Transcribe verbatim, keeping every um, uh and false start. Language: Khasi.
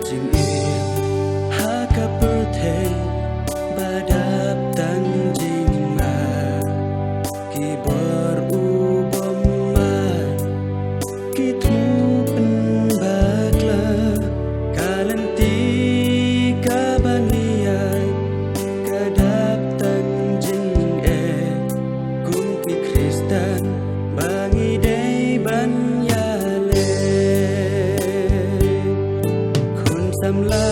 jingim ha ka pyrthei ba dap tang jingma. Ki bor u bym mad, ki thmu pynbakla, ka lynti kaba ngi ïaid ka dap tang jingeh. Kum ki Khristan ba ngi dei ban ïaleh, khun samla